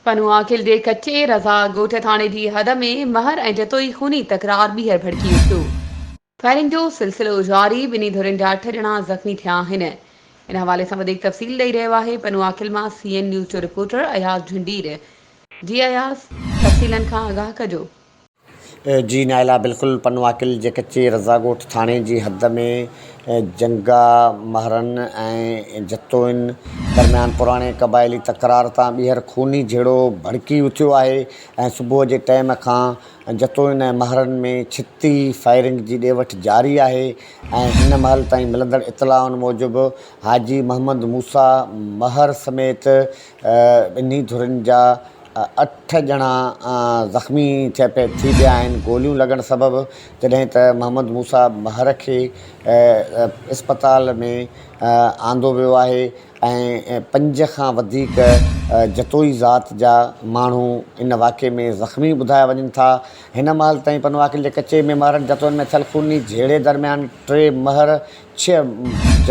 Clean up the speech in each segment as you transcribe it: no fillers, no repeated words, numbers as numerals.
پنوعاقل جي ڪچي رضا ڳوٺ ٿاڻي جي حد ۾ مهر ۽ جتوئي خوني تڪرار ٻيهر ڀڙڪي اٿيو. فائرنگ جو سلسلو جاري، ٻنهي ڌرين جا اٺ ڄڻا زخمي ٿيا آهن. ان حوالي سان وڌيڪ تفصيل ڏئي رهيو آهي پنوعاقل مان سي اين نيوز جو رپورٽر اياز جهنڊير. جي اياز تفصيلن کان آگاهه ڪجو. جي نائلا بلڪل پنوعاقل جي ڪچي رضا ڳوٺ ٿاڻي جي حد ۾ جنگا مهرن ۽ جتوئين درميان پراڻي قبائلي تڪرار تان ٻيهر خوني جهيڙو ڀڙڪي اٿيو آهي ۽ صبح جي ٽيم کان جتوئين ۽ مهرن ۾ ڇتي فائرنگ جي ڏي وٺ جاري آهي ۽ هن مهل تائين ملندڙ اطلاعن موجب حاجي محمد موسيٰ مهر سميت ٻنهي ڌرين جا اٺ ڄڻا زخمي ٿي پيا آهن گوليون لڳڻ سبب جڏهن ته محمد موسيٰ مهر کي اسپتال ۾ آندو ويو آهي ۽ پنج کان وڌيڪ جتوئي ذات جا ماڻهو ان واقعي ۾ زخمي ٻڌايا وڃن ٿا هن مهل تائين پنواڪل جي ڪچي ۾ مهرن جتوئن ۾ ٿيل خوني جهيڙي درميان ٽي مهر ڇهه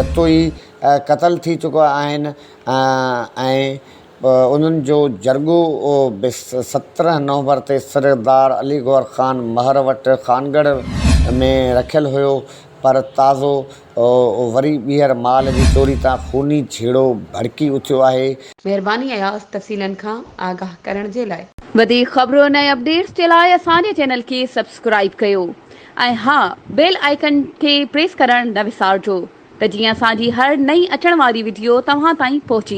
جتوئي قتل ٿي چڪا آهن ۽ انهن جو جرڳو به 17 نومبر تي سردار علي گوهر خان مهر وٽ خانڳڙهه ۾ رکيل هيو پر تازو وري ٻيهر مال جي چوري تان خوني جهيڙو ڀڙڪي اٿيو آهي. مهرباني اياز تفصيلن کان آگاهه ڪرڻ جي لاء. وڌيڪ خبرن ۽ اپڊيٽس جي لاء اسان جي چينل کي سبسڪرائيب ڪيو ۽ ها بيل آئيڪن کي پريس ڪرڻ نه وسارجو ته جيئن اسان جي هر نئين اچڻ واري وڊيو توهان تائين پهچي.